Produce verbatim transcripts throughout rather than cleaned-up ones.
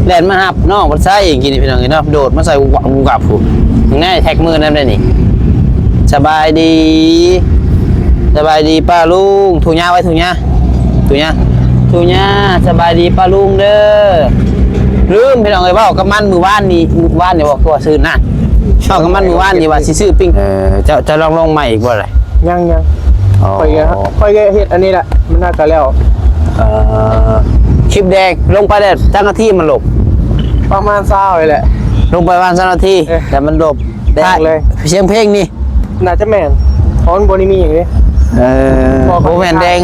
แล่นมาหับน้องบัดไซเองกินนี่พี่น้องเนาะ โดดมาใส่กุบกับกุบกับผู้ นี่แท็กมือนำได้นี่ สบายดี สบายดีป้าลุง ถูกยาไว้ ถูกยา ถูกยา ถูกยา สบายดีป้าลุงเด้อ ลืมพี่น้องเอ้ย เว้ากับมันมื้อวานนี่ มื้อวานนี่บอกตัวซื่อนะ เว้ากับมันมื้อวานนี่ว่าสิซื้อปิ้ง เออ เจ้า เจ้าลองลงใหม่อีกบ่ล่ะ ยังยัง อ๋อ ข้อยก็ ข้อยก็เฮ็ดอันนี้แหละ มันน่าจะแล้ว เอ่อ คลิปแดง ลงไปแล้วจักนาทีมันลบ ประมาณซาวนี่แหละ ลงไปประมาณซาวนาที เออ แต่มันลบ แดงเลย เสียงเพลงนี่ น่าจะแม่น เพราะมันบ่ได้มีหยังเด้ เออ บ่ บ่แม่นแดง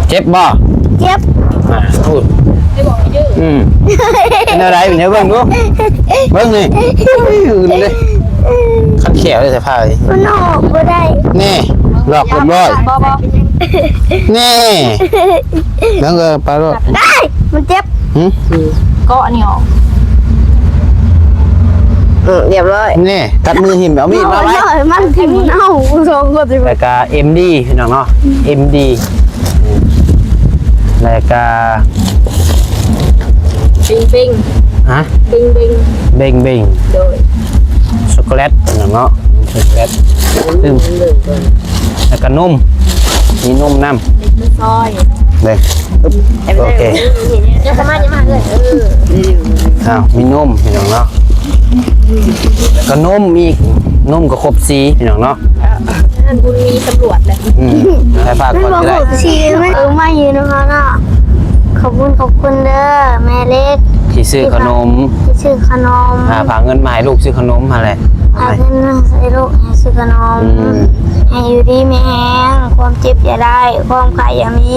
เจ็บบ่ เจ็บ อ่ะ พูด อืม เป็นอะไร เป็นไงเบิ่งดู เบิ่งนี่ อื่นเลย คันแขวเลยแต่ผ้าเลย มันออกบ่ได้ นี่ หลอกเรียบร้อย บ่ บ่ นี่ แล้วก็ปลาโลด ได้ มันเจ็บ หึ เกาะนี่ออก อืม เรียบร้อย นี่ ตัดมือหิม เอามีดมาไว้ เอาหน่อย มันถิ่มเอา สองคนสิ แล้วก็ เอ็มดี พี่น้องเนาะ เอ็มดี แล้วก็ เบงเบง ฮะ เบงเบง เบงเบง โดย ช็อกโกแลตเนาะ ช็อกโกแลต อืม แล้วก็นม มีนมนำ เล็กน้อย เลย โอเค เดี๋ยวประมาณนี้มาเลย เออ อ้าว มีนมพี่น้องเนาะ แล้วก็นมอีก นมก็ครบสีพี่น้องเนาะ นั่นบุญมีตำรวจแหละ อืม ให้ฝากก่อนก็ได้ มันบอกสีมันเออมาอยู่นะคะเนาะ ขอบคุณ ขอบคุณเด้อ แม่เล็ก ที่ซื้อขนม ที่ซื้อขนม อ่า ฝากเงินมาให้ลูกซื้อขนมมาแหละ ฝากเงินมาให้ลูกให้ซื้อขนม อืม ให้อยู่ดีมีแฮง ความเจ็บอย่าได้ ความไข้อย่ามี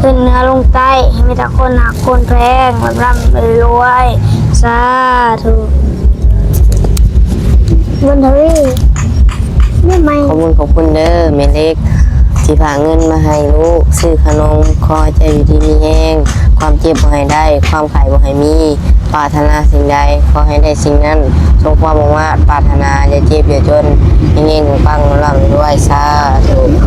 ขึ้นเหนือลงใต้ ให้มีแต่คนฮักคนแพง ร่ำๆรวยๆ สาธุ บุญทวี นี่ไม่ ขอบคุณ ขอบคุณเด้อ แม่เล็ก ที่ฝากเงินมาให้ลูก ซื้อขนม ขอให้เจ้าอยู่ดีมีแฮง ความเจ็บบ่ให้ได้ ความไข้บ่ให้มี ปรารถนาสิ่งใด ขอให้ได้สิ่งนั้น สมความมุ่งมาดปรารถนา อย่าเจ็บอย่าจน เฮงๆปังๆร่ำรวย สาธุ ข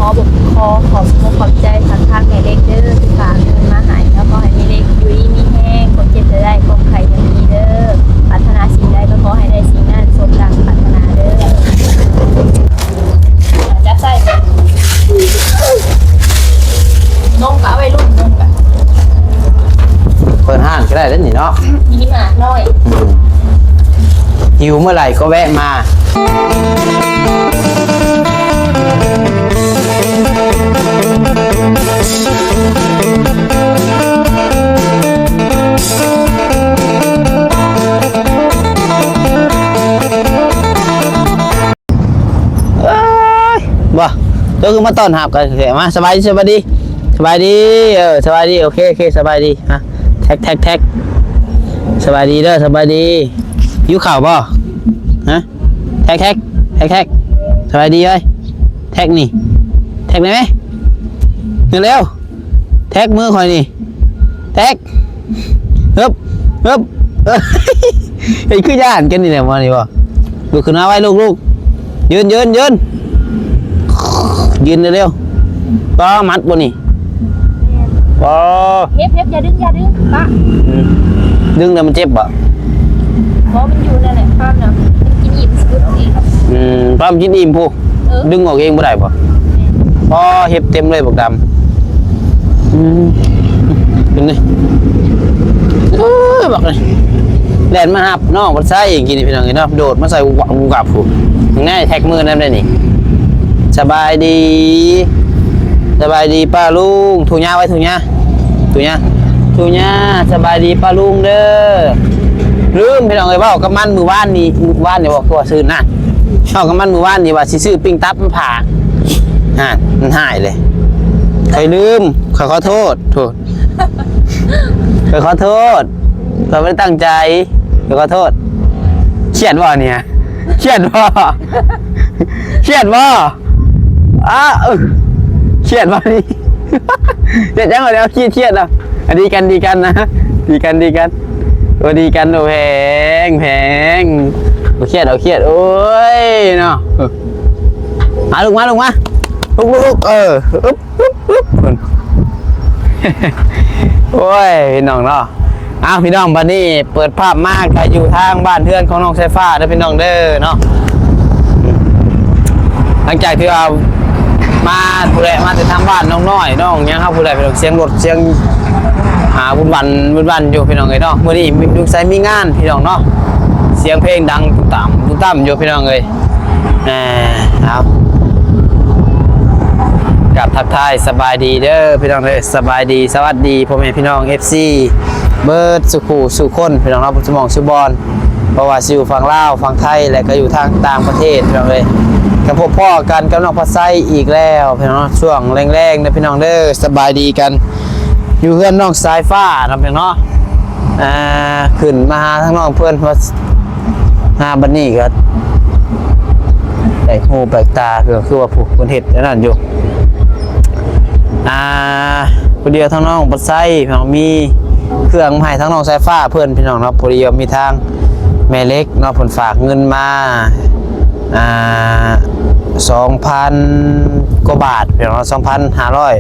อบอก ขอขอบคุณขอบใจทาง ทางแม่เล็กเด้อ ที่ฝากเงินมาให้ แล้วขอให้แม่เล็กอยู่ดีมีแฮง ความเจ็บจะได้ ความไข้อย่ามีเด้อ ปรารถนาสิ่งใดก็ขอให้ได้สิ่งนั้น สมดังปรารถนาเด้อ จับใส่ นมกะเอาไว้รุ่นนมกะ เปิดห้างก็ได้เด้อนี่เนาะ มินิมาร์ทน้อย อืม หิวเมื่อไหร่ก็แวะมา เอ้ย บ่ เจ้าคือมาต้อนรับกันแท้ มา สบายดี สบายดี สบายดี เออ สบายดี โอเค โอเค สบายดี ฮะ แท็ก แท็ก แท็ก สบายดีเด้อ สบายดี หิวข้าวบ่ ฮะ แท็ก แท็ก แท็ก แท็ก สบายดีเอ้ย แท็กนี่ แท็กได้ไหม เร็วๆ แท็กมือข่อยนี่ แท็ก เอิบ เอิบ เอ้ย เห็นคือย้านกันนี่แหละมานี่บ่ ลุกขึ้นมาไว้ลูก ลูก ยืน ยืน ยืน ยืนเร็วๆ ป้ามัดบ่นี่ ป้า เฮ็บ เฮ็บ อย่าดึง อย่าดึง ปะ อืม ดึงแล้วมันเจ็บบ่ บ่ มันอยู่นั่นแหละ ป้ามนะ มันกินอิ่ม สะดุดเอาเอง อืม ป้ามกินอิ่มพุ เออ ดึงออกเองบ่ได้บ่ อ๋อ เห็บเต็มเลยบักดำ อืม เป็นไง เออ บักเลย แล่นมาหับน้องบัดไซเองกินนี่พี่น้องเนาะ โดดมาใส่กุบกับกุบกับพุ นี่แท็กมือนำได้นี่ สบายดี สบายดีป้าลุง ถูกยาไว้ ถูกยา ถูกยา ถูกยา สบายดีป้าลุงเด้อ ลืมพี่น้องเอ้ย เว้ากับมันมื้อวานนี่ มื้อวานนี่บอกตัวซื่อนะ เว้ากับมันมื้อวานนี่ว่าสิซื้อปิ้งตับมาฝาก อ่ะ มันหายเลย ข้อยลืม ข้อยขอโทษ โทษ ข้อยขอโทษ ข้อยบ่ได้ตั้งใจ ข้อยขอโทษ เครียดบ่เนี่ย เครียดบ่ เครียดบ่ อ่ะ เออ เครียดบ่นี่ เครียดจังวะเนี่ย เครียด เครียดอ่ะ อ่ะ ดีกัน ดีกันนะ ดีกัน ดีกัน โอ้ ดีกัน โอ้ แพง แพง โอ้ เครียด เอาเครียด โอ้ย เนาะ เออ มาลูก มาลูก มา ลูก ลูก ลูก เออ อึ๊บ อึ๊บ อึ๊บ โอ้ย พี่น้องเนาะ อ้าวพี่น้อง บัดนี้เปิดภาพมาก็อยู่ทางบ้านเฮือนของน้องสายฟ้าเด้อพี่น้องเด้อเนาะ หลังจากที่ว่ามาผู้ใดมาแต่ทางบ้านน้องน้อยน้องหยังครับผู้ใดพี่น้อง เสียงรถเสียง อ่า วุ่นวันวุ่นวันอยู่พี่น้องเอ้ยเนาะ มื้อนี้มีลูกชายมีงานพี่น้องเนาะ เสียงเพลงดังตุ้มตามตุ้มตามอยู่พี่น้องเอ้ย อ่า เอา กับทักทายสบายดีเด้อพี่น้องเด้อ สบายดีสวัสดีพ่อแม่พี่น้อง เอฟซี เบิดสุขูสุคนพี่น้องเนาะ สุหม่องสุบอน เพราะว่าสิอยู่ฝั่งลาวฝั่งไทย และก็อยู่ทางต่างประเทศพี่น้องเอ้ย ก็พบพ้อกันกับน้องพัดไซอีกแล้วพี่น้องเนาะ ช่วงแรงๆนะพี่น้องเด้อ สบายดีกัน อยู่เฮือนน้องสายฟ้าเนาะพี่น้องเนาะ อ่า ขึ้นมาหาทางน้องเพิ่นว่า หาบัดนี้ก็แปลกหูแปลกตา ก็คือว่าผู้เพิ่นเฮ็ดอันนั้นอยู่ อ่า ผู้เดียวทางน้องบ่ใช้ มีเครื่องมาให้ทางน้องสายฟ้าเพิ่นพี่น้องเนาะ พอดีว่ามีทางแม่เล็กเนาะ เพิ่นฝากเงินมา อ่า สองพันกว่าบาทพี่น้องเนาะ สองพันห้าร้อย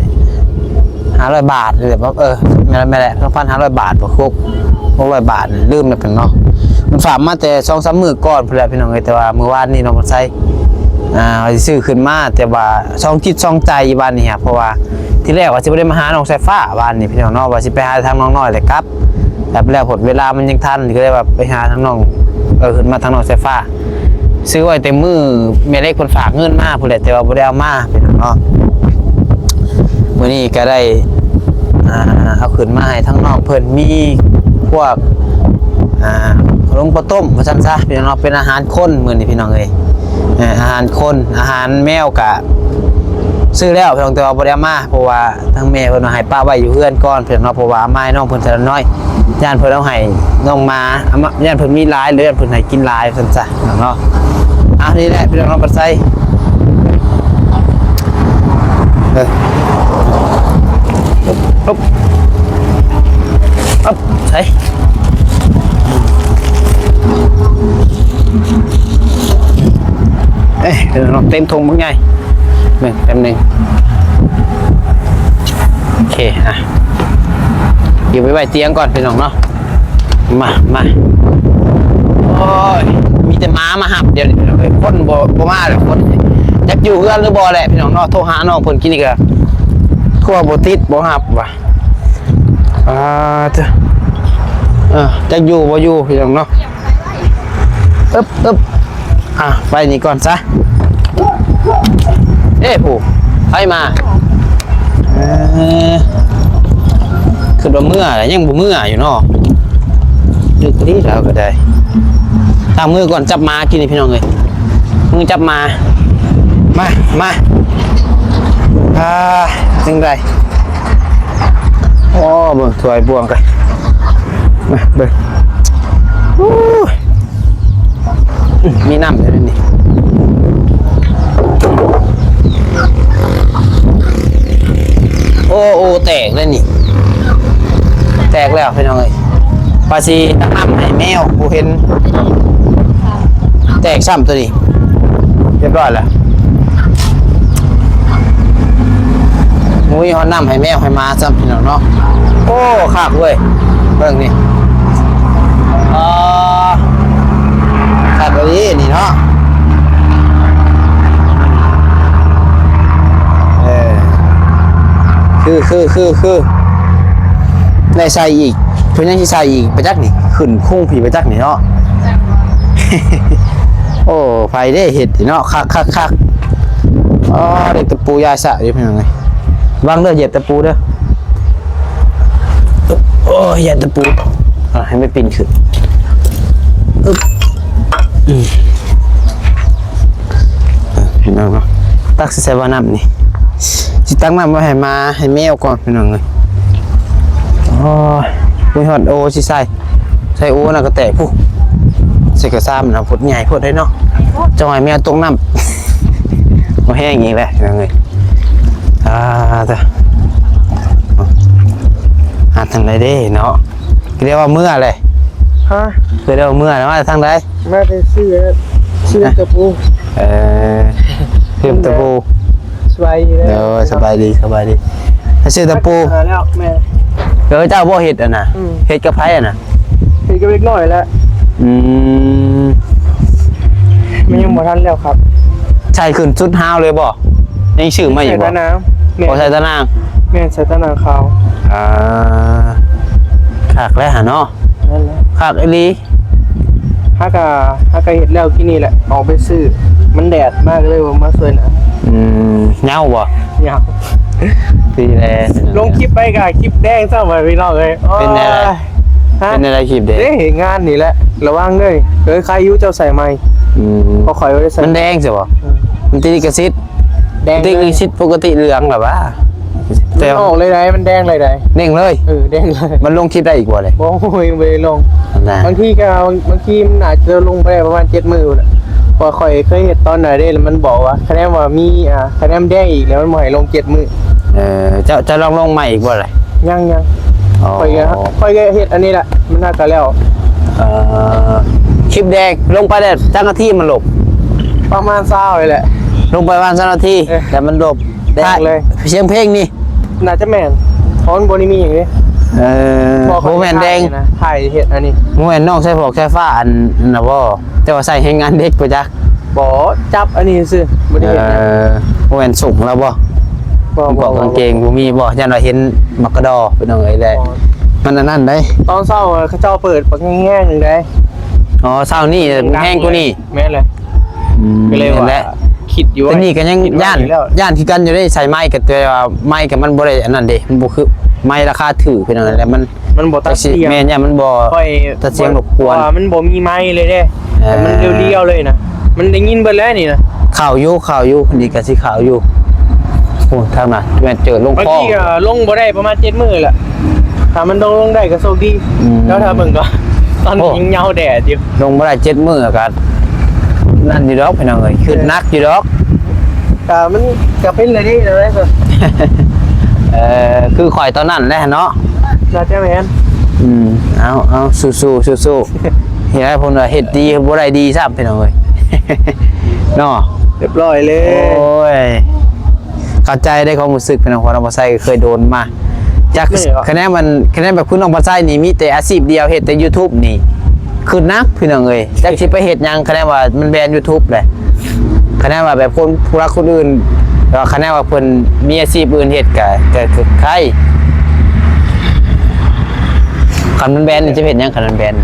ห้าร้อยบาทนี่แหละ เออ แม่นแหละ แม่นแหละ สองพันห้าร้อยบาทบ่ ครบ หกร้อยบาท ลืมแล้วพี่น้องเนาะ มันฝากมาแต่สองสามมื้อก่อนพู้นแหละพี่น้องเอ้ย แต่ว่ามื้อวานนี้น้องมันใช้ อ่า ว่าสิซื้อขึ้นมา แต่ว่าสองจิตสองใจอยู่บ้านนี่ครับ เพราะว่าที่แรกว่าสิบ่ได้มาหาน้องสายฟ้าบ้านนี่พี่น้องเนาะ ว่าสิไปหาทางน้องน้อยแหละครับ แต่แล้วพอดเวลามันยังทัน ก็เลยว่าไปหาทางน้อง เออ ขึ้นมาทางน้องสายฟ้า ซื้อไว้แต่มื้อแม่เล็กเพิ่นฝากเงินมาพู้นแหละ แต่ว่าบ่ได้เอามาพี่น้องเนาะ มื้อนี้ก็ได้ อ่า เอาขึ้นมาให้ทางน้องเพิ่น มีพวก อ่า ขนมข้าวต้มว่าซั่นซะพี่น้องเนาะ เป็นอาหารคนมื้อนี้พี่น้องเอ้ย เอ่อ อาหารคน อาหารแมวก็ซื้อแล้วพี่น้อง แต่ว่าบ่ได้เอามา เพราะว่าทางแม่เพิ่นว่าให้ปะไว้อยู่เฮือนก่อนพี่น้องเนาะ เพราะว่าเอามาให้น้องเพิ่นเทื่อละน้อย ย่านเพิ่นเอาให้น้องหมา เอามา ย่านเพิ่นมีหลาย หรือย้านเพิ่นให้กินหลายซั่นซะเนาะ อ่ะ นี่แหละพี่น้องเนาะ ปัดไซ เออ ปุ๊บ ปุ๊บ ใส่ เอ้ย เดี๋ยวน้องเต็มถุงบักใหญ่ แป๊บนึง แป๊บนึง โอเค อ่ะ เดี๋ยวไปไว้เตียงก่อนพี่น้องเนาะ มา มา โอ้ย มีแต่หมามาหับเดี๋ยวนี้พี่น้องเอ้ย คนบ่ บ่มาแล้ว คนจักอยู่เฮือนหรือบ่แหละพี่น้องเนาะ โทรหาน้องเพิ่นกินนี่ก็โทรบ่ติด บ่หับว่ะ อ่า เจ้า เออ จักอยู่บ่อยู่พี่น้องเนาะ อึ๊บ อึ๊บ อ่ะ ไปนี่ก่อนซะ เอ้ผู้ ใครมา เออ คือว่าเมื่อแล้วยังบ่เมื่ออยู่เนาะ ดึกดีแล้วก็ได้ ตามมือก่อน จับหมากินนี่พี่น้องเอ้ย มือจับหมา มา มา อ่า จั่งใด โอ้ เบิ่งถ้วยบ่วงกัน มา เบิ่ง อู้ มีน้ำอยู่นี่ โอ้ โอ้ แตกเลยนี่ แตกแล้วพี่น้องเอ้ย ภาษีตักน้ำให้แมว ผู้เห็น แตกซ้ำตัวนี้ เรียบร้อยแล้ว มุ้ยฮอดน้ำให้แมวให้หมาซ้ำพี่น้องเนาะ โอ้ คักเว้ย เบิ่งนี่ อ๋อ คักอีหลีนี่เนาะ เออ คือ คือ คือ คือ ได้ใส่อีก เพิ่นยังสิใส่อีก ไปจักนี่ ขึ้นคุ้งผีไปจักนี่เนาะ โอ้ ไผเด้เฮ็ดนี่เนาะ คัก คัก คัก อ๋อ เด็กตะปูยายสะอยู่เพิ่นว่าไง วางเด้อ เหยียบตะปูเด้อ โอ้ย เหยียบตะปู อ่ะ ให้มันปีนขึ้น อึ๊บ อืม อ่ะ พี่น้องเนาะ ตักสิใส่บ่อน้ำนี่ สิตักน้ำไว้ให้หมา ให้แมวก่อน พี่น้องเอ้ย โอ้ย อุ้ย ฮอด โอ้ สิใส่ ใส่โอ้น่ะก็แตกพุ้น ใส่กระซ้ำนะพุ้นใหญ่พุ้นได้เนาะ จั่งให้แมวตกน้ำ บ่แห้งอีกแล้วพี่น้องเอ้ย อ่า เด้อ หาทางใดเด้เนาะ เรียกว่าเมื่อเลย ฮะ คือเรียกว่าเมื่อนะ ว่าทางใด มาแต่ซื้อ ซื้อตะปู เออ ซื้อตะปู สบายดีเด้อ เออ สบายดี สบายดี มาซื้อตะปู มาแล้วแม่ เออ เจ้าบ่เฮ็ดอ่ะนะ อืม เฮ็ดกับไผอ่ะนะ เฮ็ดกับเด็กน้อยแหละ อืม มันยังบ่ทันแล้วครับ ใส่ขึ้นสุดฮาวเลยบ่ ยังซื้อมาอีกบ่ ใส่ตะนาง แม่น บ่ ใส่ตะนาง แม่น ใส่ตะนางขาว อ่า คักแล้วหะเนาะ นั่นแหละ คักอีหลี ฮักกะ ฮักกะเฮ็ดแล้วกินนี่แหละ ออกไปซื้อ มันแดดมากเลยว่ามาช่วยนะ อืม เหงาบ่ เหงา ดีแล ลงคลิปไปกะคลิปแดงซ้ำว่ะพี่น้องเอ้ย เป็นแนวใด โอ้ย ฮะ เป็นแนวใดคลิปแดง เด้ งานนี่แหละ ระวังเด้อ เอ้ย ใครอยู่เจ้าใส่ไมค์ อืม บ่ค่อยได้ใส่ มันแดงใช่บ่ อืม มันติดลิขสิทธิ์ แดงเลย ติดลิขสิทธิ์ปกติเหลืองหรอวะ แต่มันออกเลยได มันแดงเลยได เด้งเลย เออ แดงเลย มันลงคลิปได้อีกบ่เลย บ่ ยังบ่ได้ลง นะ บางทีก็ บางทีมันอาจจะลงไปได้ประมาณเจ็ดมื้อพู้นน่ะ เพราะข้อยเคยเฮ็ดตอนไหนเด้ แล้วมันบอกว่า คะแนนว่ามี อ่า คะแนนแดงอีกแล้ว มันบ่ให้ลงเจ็ดมื้อ เออ เจ้า เจ้าลองลงใหม่อีกบ่เลย ยัง ยัง อ๋อ ข้อยก็ ข้อยก็เฮ็ดอันนี้แหละ มันน่าจะแล้ว เอ่อ คลิปแดงลงไปได้จักนาทีมันลบ ประมาณซาวนี่แหละ ลงไปประมาณซาวนาที เออ แต่มันลบ แดงเลย เสียงเพลงนี่ น่าจะแม่น เพราะมันบ่ได้มีหยังเด้ เออ บ่ค่อย บ่แม่นแดง ถ่ายนะ ถ่ายเฮ็ดอันนี้ บ่แม่นน้องใส่ฟอกใส่ฟ้าอันนั้นน่ะบ่ แต่ว่าใส่แฮงงานเด็กบ่จัก บ่ จับอันนี้ซื่อ บ่ได้เฮ็ดหยัง เออ บ่แม่นส่งแล้วบ่ บ่ บ่ บ่ กางเกงบ่มีบ่ ย่านว่าเห็นมักกะดอพี่น้องเอ้ยแหละ บ่ มันอันนั้นเด้ ตอนเช้าเขาเจ้าเปิดบักแฮงๆหนึ่งเด้ อ๋อ เช้านี่แฮงกว่านี้ แม่นเลย อืม ก็เลยว่า แม่นแหละ คิดอยู่ แต่นี่ก็ยัง คิดไว้ ย่าน อยู่แล้ว ย่านคือกันอยู่เด้ ใส่ไมค์ก็แต่ว่าไมค์ก็มันบ่ได้อันนั้นเด้ มันบ่คือไมค์ราคาถูกพี่น้อง แล้วมัน มันบ่ตัดเสียง แม่น ย่านมันบ่ ค่อย ตัดเสียงรบกวน เพราะว่ามันบ่มีไมค์เลยเด้ เออ แต่มันเรียวๆเลยนะ มันได้ยินเบิดแล้วนี่นะ เข้าอยู่ เข้าอยู่ นี่ก็สิเข้าอยู่ โอ้ ทางนั้นแม่นเจอลงคลอง บางทีก็ลงบ่ได้ประมาณเจ็ดมื้อแหละ ถ้ามันลง ลงได้ก็โชคดี อืม แล้วถ้าเบิ่งก็ ตอนนี้ โอ้ ยังเหงาแดดอยู่ ลงบ่ได้เจ็ดมื้อก็นั่นอยู่ดอกพี่น้องเอ้ย คิดหนักอยู่ดอก ก็มันก็เป็นเลยนี่เลย เออ คือข่อยตอนนั้นแหละเนาะ น่าจะแม่น อืม เอา เอา สู้ๆ สู้ๆ เฮ็ดให้เพิ่นว่าเฮ็ดดีบ่ได้ดีซ้ำพี่น้องเอ้ย เนาะ เรียบร้อยเลย โอ้ย เข้าใจได้ความรู้สึกพี่น้อง เพราะน้องบ่ใส่ก็เคยโดนมา จัก แม่นเหรอ คะแนนมัน คะแนนแบบคุณน้องบ่ใส่นี่มีแต่อาชีพเดียว เฮ็ดแต่ YouTube นี่ คือหนักพี่น้องเอ้ย จักสิไปเฮ็ดหยัง คะแนนว่ามันแบน YouTube แหละ คะแนนว่าแบบคนผู้รักคนอื่น แต่ว่าคะแนนว่าเพิ่นมีอาชีพอื่นเฮ็ดก็ ก็ ก็ไค คันมันแบนนี่จะเฮ็ดหยัง คันมันแบน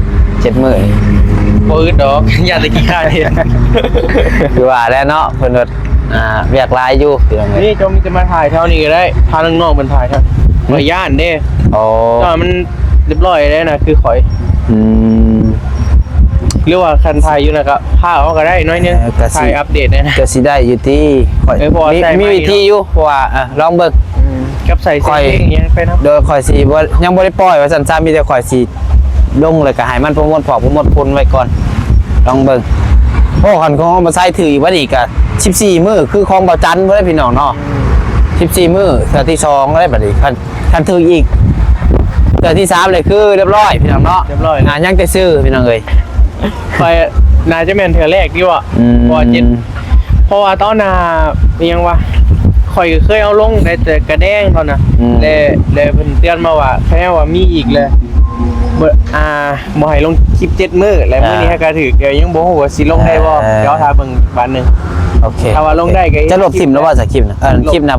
เจ็ดมื้อ บ่อึดดอก ย่านแต่ขี้คร้านเฮ็ด คือว่าแล้วเนาะ เพิ่นว่า อ่า เวียกหลายอยู่พี่น้องเอ้ย นี่เจ้ามีแต่มาถ่ายแถวนี้ก็ได้ พาน้องๆเพิ่นถ่ายแถว บ่ย่านเด้ อ๋อ ก็มันเรียบร้อยแล้วนะ คือข่อย อืม หรือว่าคันถ่ายอยู่นะก็พาออกก็ได้น้อยนึง เออ ก็สิ ถ่ายอัปเดตนะ ก็สิได้อยู่ติ ข่อย เออ เพราะว่า มี ใส่ไมค์ มีวิธีอยู่ เพราะว่า อ่ะ ลองเบิ่ง อืม กับใส่เสียง ข่อย เพลงอิหยังไปนำ โดยข่อยสิบ่ ยังบ่ได้ปล่อยว่าซั่นซะ มีแต่ข่อยสิลงแล้วก็ให้มันประมวลผอกประมวลผลไว้ก่อน ลองเบิ่ง โอ้ คันของบ่ใส่ถืออีกบัดนี้ก็สิบสี่มื้อ คือของบ่าวจันบ่ได้พี่น้องเนาะ สิบสี่มื้อ เทื่อที่สองแล้วบัดนี้ คัน คันถืออีก เทื่อที่สามเลยคือเรียบร้อยพี่น้องเนาะ เรียบร้อย อ่า ยังแต่ซื้อพี่น้องเอ้ย ข่อยน่าจะแม่นเทื่อแรกที่ว่า อืม เพราะว่าเจ็ด เพราะว่าตอนน่ะ อิหยังวะ ข่อยก็เคยเอาลงได้แต่กะแดงตอนน่ะ อืม และ และเพิ่นเตือนมาว่า คะแนนว่ามีอีกแล้ว บ่ อ่า บ่ให้ลงคลิปเจ็ดมื้อ และมื้อนี้ อ่า หากะถืก เดี๋ยวยังบ่ฮู้ว่าสิลงได้บ่ เออ เดี๋ยวถ้าเบิ่งบาดหนึ่ง โอเค ถ้าว่าลงได้ก็ จะลบทิ่มแล้วบ่ สักคลิปนะ เออ ลบ คลิปนะ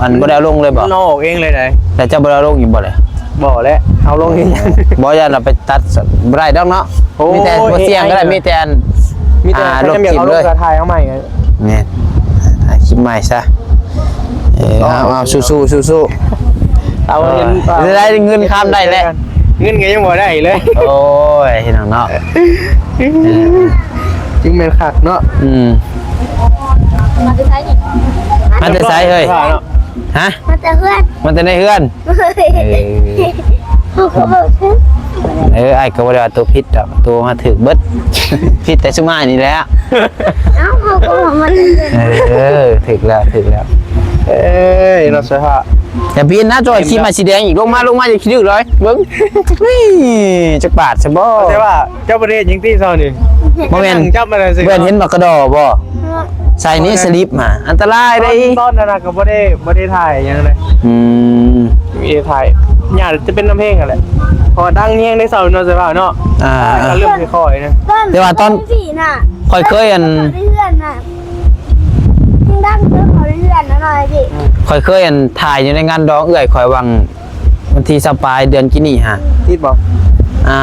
อันบ่ได้เอาลงเลยบ่ มันออกเองเลยได แต่เจ้าบ่ได้เอาลงอยู่บ่เลย บ่แล้ว เอาลงเอง บ่ ย่านเอาไปตัด บ่ได้ดอกเนาะ โอ้ย มีแต่บ่เสี่ยงก็ได้ เอไอ มีแต่อัน มีแต่ อ่า ถ้าจะมีเอาลง ลบทิ่มเลย ก็ถ่ายเอาใหม่ไง เนี่ย อ่า คลิปใหม่ซะ เออ เอา เอา สู้ๆ สู้ๆ เอาเงิน เออ ได้เงินคำได้แหละ เงินก็ยังบ่ได้เลย โอ้ย พี่น้องเนาะ จึงแม่นคักเนาะ อืม มาแต่ไสนี่ มาแต่ไสเฮ้ย เนาะ ฮะ มาแต่เฮือน มาแต่ในเฮือน เออ เขาก็บอก เออ อ้ายก็บ่ได้ว่าตัวผิดดอก ตัวมาถืกเบิด ผิดแต่ซุมอ้ายนี่แหละ เอ้า เขาก็บอกมาแต่เฮือน เออ ถืกแล้ว ถืกแล้ว เอ้ย เนาะ เสื้อผ้า อย่าบินนะ จอย ขี่มาสีแดงอีก ลงมา ลงมา อย่าขี้ดื้อเลย เบิ่ง นี่ จักบาทซะบ่ แต่ว่าเจ้าประเทศยังตี้เศร้านี่ บ่แม่น จับมาเลยสิ บ่แม่นเห็นบักกะดอบ่ ใส่นี้สลิปมาอันตราย ตอ ได้ นตอนนั้นนะก็บ่ได้บ่ได้ถ่ายหยังเลย อืม มีถ่ายอยากจะเป็นน้ำเพลงกันแหละเพอดังแฮงได้เสาเนาะใช่ป่ะเนาะ อ่า ก็เริ่มค่อยๆนะ แต่ว่าตอน สี่น่ะ ข่อยเคยอัน เพื่อนน่ะยังดังเจอเขาเพื่อนนะหน่อยพี่ ข่อยเคยอันถ่ายอยู่ในงานดองเอื้อยข่อยวังวันที่สปายเดือนกินี่ฮะ ติดบอก อ่า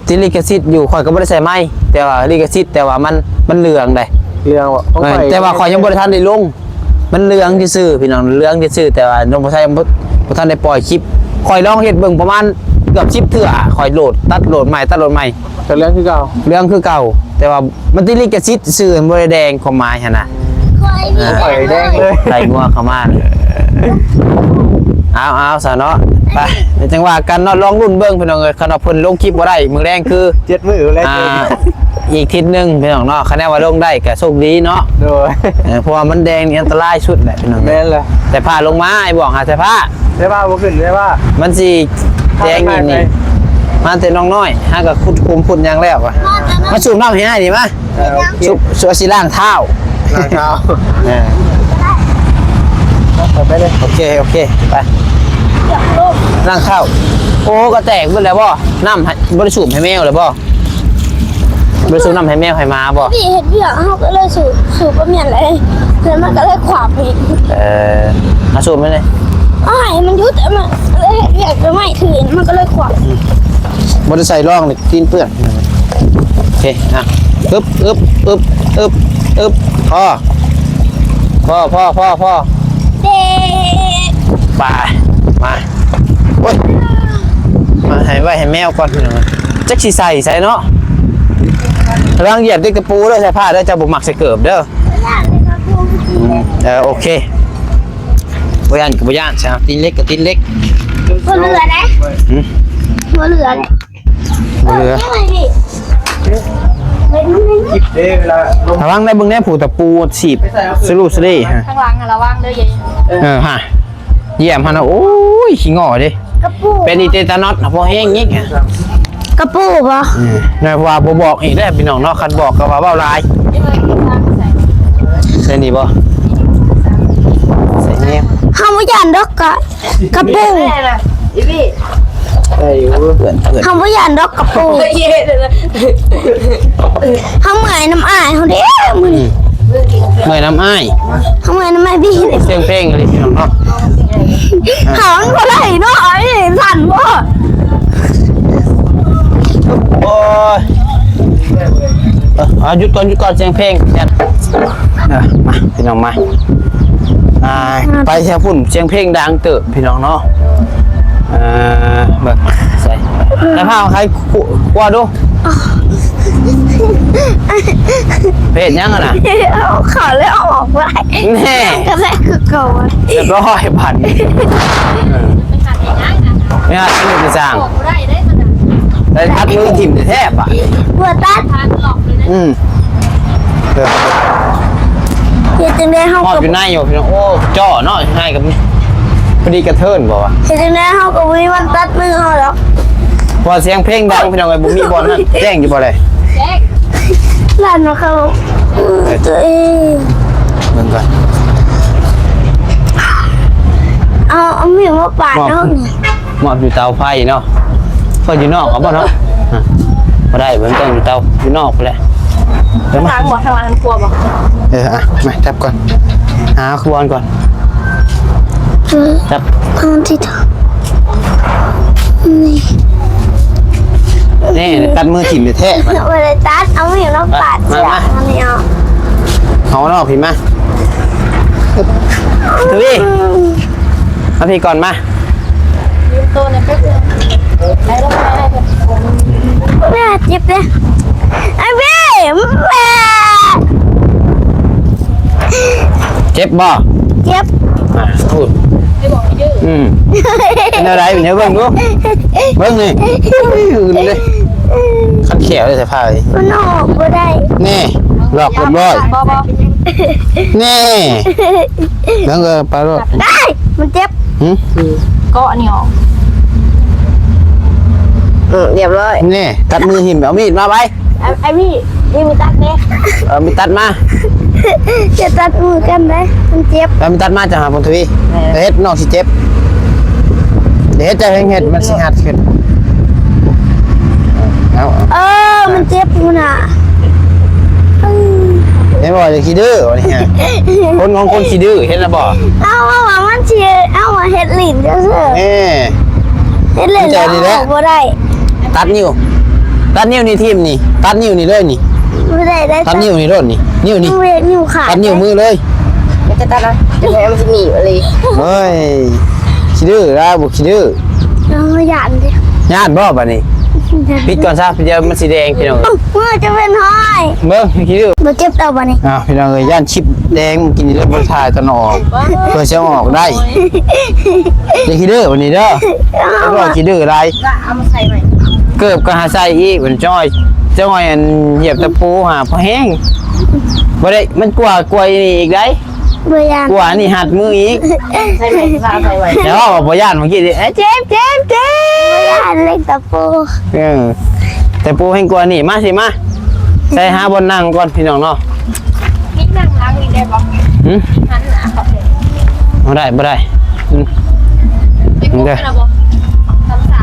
ติดลิขสิทธิ์อยู่ข่อยก็บ่ได้ใส่ไมค์แต่ว่าลิขสิทธิ์แต่ว่ามันมันเหลืองได้ เรื่องว่าของ เออ ข่อย แต่ว่าข่อยยังบ่ได้ทันได้ลง มันเหลืองซื่อๆพี่น้องเหลืองซื่อๆแต่ว่าน้องบ่ทันบ่ทันได้ปล่อยคลิปข่อยลองเฮ็ดเบิ่งประมาณเกือบสิบเทื่อข่อยโหลดตัดโหลดใหม่ตัดโหลดใหม่ แต่เรื่องคือเก่า เหลืองคือเก่า แต่ว่ามันติดลิขสิทธิ์ซื่อมันบ่ได้แดงความหมายหั่นน่ะ คอยมี ข่อยแดงเลย ใส่งัวเข้ามาเลยเอาเอาซะเนาะไปเดี๋ยวจังว่ากันเนาะลองรุ่นเบิ่งพี่น้องเอ้ยคันว่าเพิ่นลงคลิปบ่ได้มื้อแรงคือ เจ็ดมือแล้ว อ่าอีกทิศหนึ่งพี่น้องเนาะคะแนนว่าลงได้ก็โชคดีเนาะ โดย เออเพราะว่ามันแดงนี่อันตรายสุดแหละพี่น้อง แม่นเลย แต่ผ้าลงมาไอ้บอกหาแต่ผ้า ได้ว่าบ่ขึ้นได้ว่า มันสีแดงอีกนี่มาแต่น้องน้อยหากับขุดคุมขุดหยังแล้วอะมาสูบน้ำให้อ้ายนี่มา เออโอเค สูบสูบสิล้างเท้า ล้างเท้า เออ ไปเลย โอเคโอเคไป เกือบล่ม ล้างเท้าโอ้ก็แตกเบิดแล้วบ่น้ำให้บ่ได้สูบให้แมวเลยบ่บ่ได้สูบน้ำให้แมวให้หมาบ่ พี่เห็นเบียร์เขาก็เลยสูบสูบประเมียนเลยแล้วมันก็เลยขวาบไป เออมาสูบไหมเนี่ย อ้ายมันยุดแต่มันเลยเห็นเบียร์จะไม่คืนมันก็เลยขวาบ บ่ได้ใส่ร่องเลยตีนเปื้อนโอเคอ่ะอึบอึบอึบอึบอึบพอพอพอพอพอ เด็ก ไปมาโอ้ยมาให้ไว้ให้แมวก่อนพี่น้องจักสิใส่ใส่เนาะระวังเหยียบด้วยกระปูเด้อใส่ผ้าเด้อเจ้าบ่มักใส่เกิบเด้อ อยากเลยครับคุณ เออโอเคบ่ย่านก็บ่ย่านใช่ไหมตีนเล็กกับตีนเล็ก บนเรือนะ หืม บนเรือเลย บ่เหลือ ไม่ไหวพี่เป็นไม่ เด้เวลาลง ระวังได้เบิ่งแน่ผู้ตะปูสีบสลูสลีฮะ ข้างหลังอะระวังเด้อเย เออฮะเยี่ยมฮะนะโอ้ยขี้งอเด้ กระปู เป็นอีเตตานอสนะพอแห้งยิ่งฮะ กระปูปะ อืมนายว่าบ่บอกอีกแล้วพี่น้องเนาะคันบอกก็ว่าเว้าหลายใส่นี่บ่ใส่แนม เขาไม่ยันดอกกะกระปู ได้อยู่ เพื่อนเพื่อน เขาไม่ยันดอกกระปูเขาเมื่อยน้ำอายเขาเด้มือนี่ เมื่อยน้ำอ้าย เขาเมื่อยน้ำอายพี่ เสียงเพลงเลยพี่น้องเนาะ เขามันบ่ได้เนาะไอ้สั่นบ่ โอ้ยเออเอาหยุดก่อนหยุดก่อนเสียงเพลงเนี่ยอ่ะมาพี่น้องมาอ่าไปแถวพุ่นเสียงเพลงดังเติบพี่น้องเนาะเออเบิ่งใส่แล้วพาใครกลัวดูเพจยังอะนะ เอาเขาเลยเอาออกไป แน่ ก็ได้คือเก่าอะ เรียบร้อยบัตรเนี่ยไม่ได้ไปสร้างได้ทัดมือถิ่มแทบอ่ะ หัวตัด อืมเออ เฮ็ดจังได้เฮา หอบ กับ อยู่ในอยู่พี่น้องโอ้จ่อเนาะให้กับพอดีกระเทินบอกว่า เฮ็ดจังได้เฮากับวิวันตัดมือเฮาดอก พอเสียงเพลงดังพี่น้องไอ้บุมีบอลนั่นแจ้งอยู่บ่เลย หลานมาเขาตัวเอง เบิ่งก่อน เอาเอามีดมาปาดเฮานี่ มอบอยู่เตาไฟเนาะเพิ่นอยู่นอกเอาบ่เนาะอ่ะบ่ได้เพิ่นต้องอยู่เตาอยู่นอกไปเลยเดี๋ยวมา ทางบ่ทางร้านครัวบ่ เอออ่ะมาจับก่อนหาขบวนก่อนจับ พื้นที่เธอนี่ นี่ตัดมือถิ่มแท้ๆ เวลาตัดเอามีดมาปาดเสียงอันนี้เอา เอานอกพี่มาทวีมาพี่ก่อนมา ยืมตัวในแป๊บนึงไอ้ลูกไม้ให้เพิ่น แม่เจ็บเลยไอ้เบ้แม่ เจ็บบ่ เจ็บ อ่ะพูด ไม่บอกไม่ยืด อืมเป็นอะไรเป็นไงเบิ่งดูเบิ่งนี่อื่นเลยขัดแขวเลยสายไฟ มันออกบ่ได้ แน่หลอกเรียบร้อย บ่บ่ แน่แล้วก็ปลาโลด ได้มันเจ็บ หืม เกาะนี่ออก เออเรียบร้อย แน่ตัดมือหิมเอามีดมาไป ไอ้ไอ้พี่ยืมตัดเด้ เออมีตัดมา จะตัดมือกันได้ มันเจ็บ แล้วมีตัดมาจะหาพงทวี เออ เฮ็ดน้องสิเจ็บ เดี๋ยวเฮ็ดจะแฮงเฮ็ดมันสิหัดขึ้น เอา เออ มันเจ็บอยู่น่ะ เห็นบ่อย่าขี้ดื้อวันนี้ คนของคนขี้ดื้อเห็นแล้วบ่ เอาเอาว่ามันสิเอาว่าเฮ็ดลิ้นซื่อๆ เอ้ เฮ็ดลิ้นแล้วเอาออกบ่ได้ ตัดนิ้ว ตัดนิ้วนี่ทิ่มนี่ ตัดนิ้วนี่เลยนี่ บ่ได้ได้ ตัดนิ้วนี่โลดนี่ นิ้วนี่ มันเวทนิ้วขาด ตัดนิ้วมือเลย มันจะตัดนะ จะให้มันจะหนีบอะไร เฮ้ย ขี้ดื้อแล้วบ่ขี้ดื้อ เออ ย่านดิ ย่านบ่บัดนี้ ปิดก่อนซะ เดี๋ยวมันสิแดงพี่น้อง มือจะเป็นห้อย เบิ่งขี้ดื้อ บ่เจ็บเท่าบัดนี้ อ้าว พี่น้องเอ้ย ย่านชิปแดงกินแล้วบ่ถ่ายตอนออก เพื่อจะออกได้ อย่าขี้ดื้อวันนี้เด้อ เอา บ่ขี้ดื้ออะไร ก็เอามาใส่ใหม่ เกิบก็หาใส่อีก มันจ้อย จ้อยอันเหยียบตะปูหาพอแห้ง บ่ได้ มันกลัว กลัวอีนี่อีกได้ บ่ย่าน กลัวอันนี้หัดมืออีก ใส่ใหม่ ใส่ใหม่ แต่ว่าบ่ย่านเมื่อกี้นี่ เอ้ย เจ็บ เจ็บ เจ็บ บ่ย่านเล็กตะปู เออ ตะปูแห้งกลัวนี่ มาสิมา ใส่หาบ่อนนั่งก่อนพี่น้องเนาะ นี่นั่งหลังนี่ได้บ่ หึ หันหน้าเขาเลย บ่ได้ บ่ได้ อืม ไปพบกันแล้วบ่ ทำสา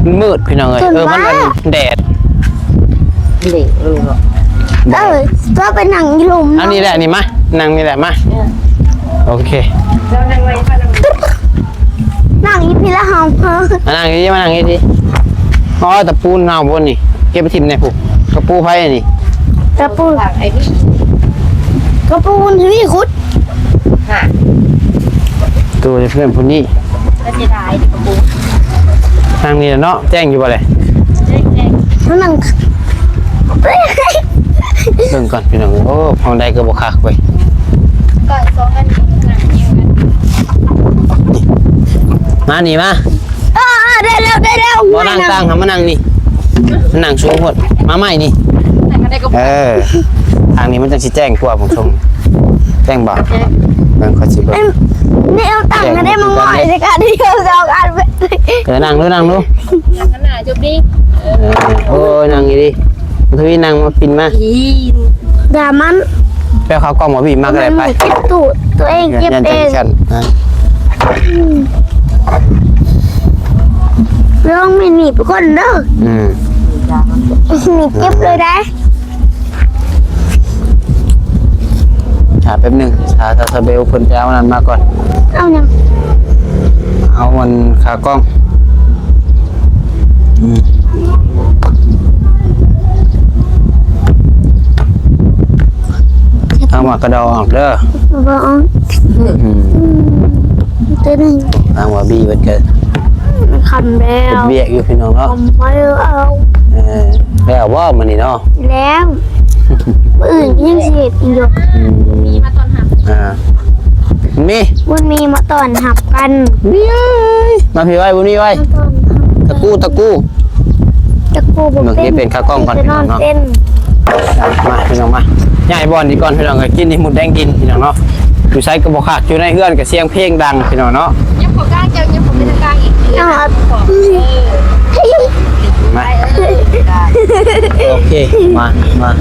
มันมืดพี่น้องเอ้ย เออ มันอันแดด เด็กเออ เออ ก็ไปนั่งอยู่หลุม อันนี้แหละนี่มา นั่งนี่แหละมา เออ โอเค เรานั่งไว้ค่ะ นั่งอยู่พี่ละหอม มานั่งอยู่นี่ มานั่งอยู่นี่ อ๋อ ตะปูเน่าบนนี่ เก็บไปถิ่มในผูก ตะปูไผนี่ ตะปู ไอ้นี่ ตะปูมันที่ขุด ค่ะ ตัวเพื่อนผู้นี้ ก็เสียดายดิกระปู นั่งนี่แหละเนาะ แจ้งอยู่บ่เลย แจ้งแจ้ง นั่ง เบิ่งก่อนพี่น้อง โอ้ ห้องใดก็บ่คักเว้ย ก่อนสองอันนี้หนังเดียวกัน นี่ มานี่มา เออ ได้แล้ว ได้แล้ว บ่นั่งตั้ง มานั่ง หามานั่งนี่ มานั่งสูงโพด มาใหม่นี่ ไหนก็ได้ก็ เออ ทางนี้มันจังสิแจ้งกว่าผมชม แจ้งบ่ แจ้ง เบิ่งขอสิเบิ่ง เอ้ย นี่เอาตังค์มาได้มาหน่อยสิคะ ที่เอาสองอันไป เออ นั่งดู นั่งดู หนังขนาดจบดิ เออ โอ้ย นั่งดีๆ ทวีนั่งมาปินมา อี ด่ามัน ไปเอาข้าวกล่องมาพี่มาก็ได้ไป มันเจ็บตูด ตัวเองเจ็บเอง ย่านจังซั่นนะ อืม ลองไม่หนีบคนเด้อ อืม หนีบเจ็บเลยได้ หาแป๊บหนึ่ง หาซาซาเบลเพิ่นไปเอานั่นมาก่อน เอาหยัง เอามันขากล้อง อืม เอาหมากกระดองออกเด้อ บ่ออก อืม อืม ตัวนี้ ทางว่าบี้เพิ่นก็ มันคำแล้ว เฮ็ดเวียกอยู่พี่น้องเนาะ คำแล้ว เออ แล้วบ่มื้อนี้เนาะ แล้ว มื้ออื่นยังสิเฮ็ดอีกอยู่ อืม มีมาตอนหับ อ่า มี บุญมีมาตอนหับกัน นี่เอ้ย มาพี่ไว้ บุญมีไว้ มาตอนหับ ตะกู้ ตะกู้ ตะกู้บ่ เบิ่ง เป็น นี่เป็นขากล้องก่อน จะนอน พี่น้องเนาะ เต้น อ่ะ มาพี่น้องมา ย้ายบ่อนดีก่อนพี่น้อง ก็กินนี่หมดแดงกินพี่น้องเนาะ อยู่ไสก็บ่คัก อยู่ในเฮือนก็เสียงเพลงดังพี่น้องเนาะ ยังบ่กล้าเจ้า ยังบ่เป็นกลางอีก เอา เออ มา ไปเออ โอเค มา มา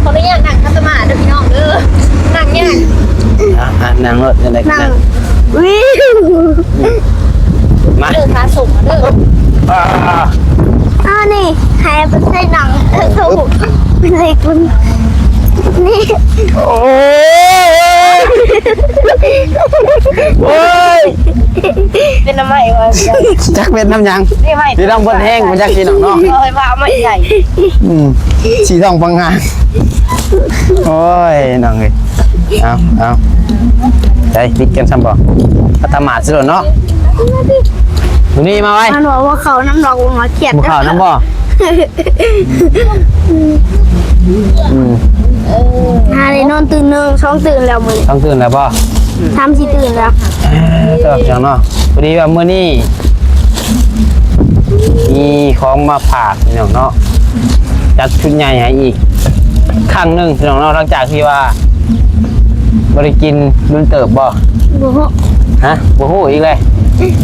ขออนุญาตนั่งคัตมาธิเด้อพี่น้องเด้อ นั่งยาก อ่ะ อ่ะ นั่งรถนั่นแหละ นั่ง นั่ง วิว มา เด้อ ขาสูงเด้อ อ่า อ่า นี่ ให้ไปใส่หนัง เออ ถูก เป็นอะไรคุณ นี่ โอ้ย โอ้ย เป็นน้ำไหม้วะ จักเป็นน้ำหยัง นี่ไหม้ ที่ต้องบนแห้งมันจักกินหรอกเนาะ เอาไว้ว่าเอาไม้ใหญ่ อืม สีทองปังงา โอ้ย น้องเอ้ย เอา เอา ได้ปิดกันซ้ำบ่ พัตตามาดสิโลดเนาะ ดูนี่มาไว้ มันบอกว่าเขาน้ำดอกหัวเขียด บ่เข้าน้ำบ่ อืม หาได้นอนตื่นหนึ่ง สองตื่นแล้วมื้อนี้ ต้องตื่นแล้วบ่ สามสี่ตื่นแล้ว เออ เจ้าจังเนาะ พอดีว่ามื้อนี้ มีของมาฝากพี่น้องเนาะ จัดชุดใหญ่ให้อีกครั้งหนึ่งพี่น้องเนาะ หลังจากที่ว่าบ่ได้กินโดนเติบบ่ บ่ฮู้ ฮะ บ่ฮู้อีกเลย